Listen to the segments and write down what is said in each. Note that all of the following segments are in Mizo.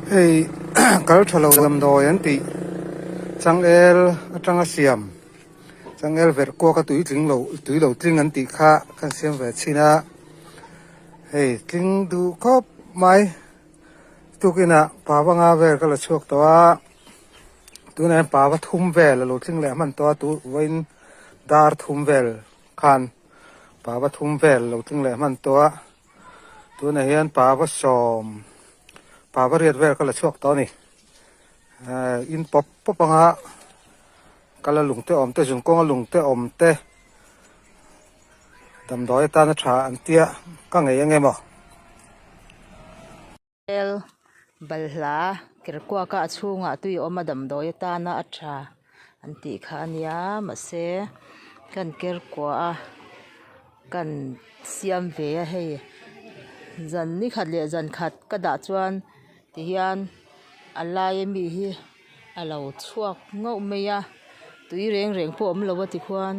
Hei kal tha lo damdawi an tih changel atanga siam changel verh kuak a tui tling lo tui lo tling an tih kha kan siam ve chhin a hei tling duh khawp mai tukinah pava nga vel ka la chhuak tawh a tunah hian pava thum vel a lo tling leh hman tawh a tu vawiin dar thum vel khan pava thum vel a lo tling leh hman tawh a. Tunah hian pava sawm pava riat vel ka la chhuak tawh a ni ehh in pawp pawp anga kala lung te awm te zun kawnga lung te awm te damdawi atana tha an tia ka ngei ang em aw. Tel balhla kerkuak a a chhungah tui a awm a damdawi atana a tha an tih kha a nia mahse kan kerkuah a kan siam ve a hei zan ni khat leh zan khat ka dah chuan tihian a laia mi hi a lo chhuak ngauh mai a tui reng reng pawh a awm lo a tikhuan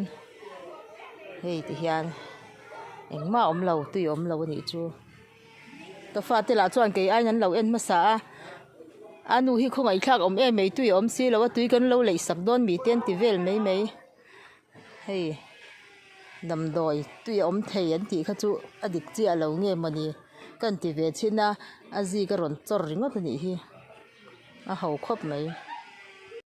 hei tihian engmah a awm lo tui a awm lo a nih chu. Ka fate lah chuan kei aiin an lo en hmasa a, a nu hi khawngaihthlak awm em mai tui a awm si lo a tui kan lo leih sak dawn mi te an ti vel mai mai hei damdawi tui a awm thei an tih kha chu a dik chiah lo nge mawni ka han ti ve chhin a a zik a rawn chawr ringawt a nih hi a ho khawp mai.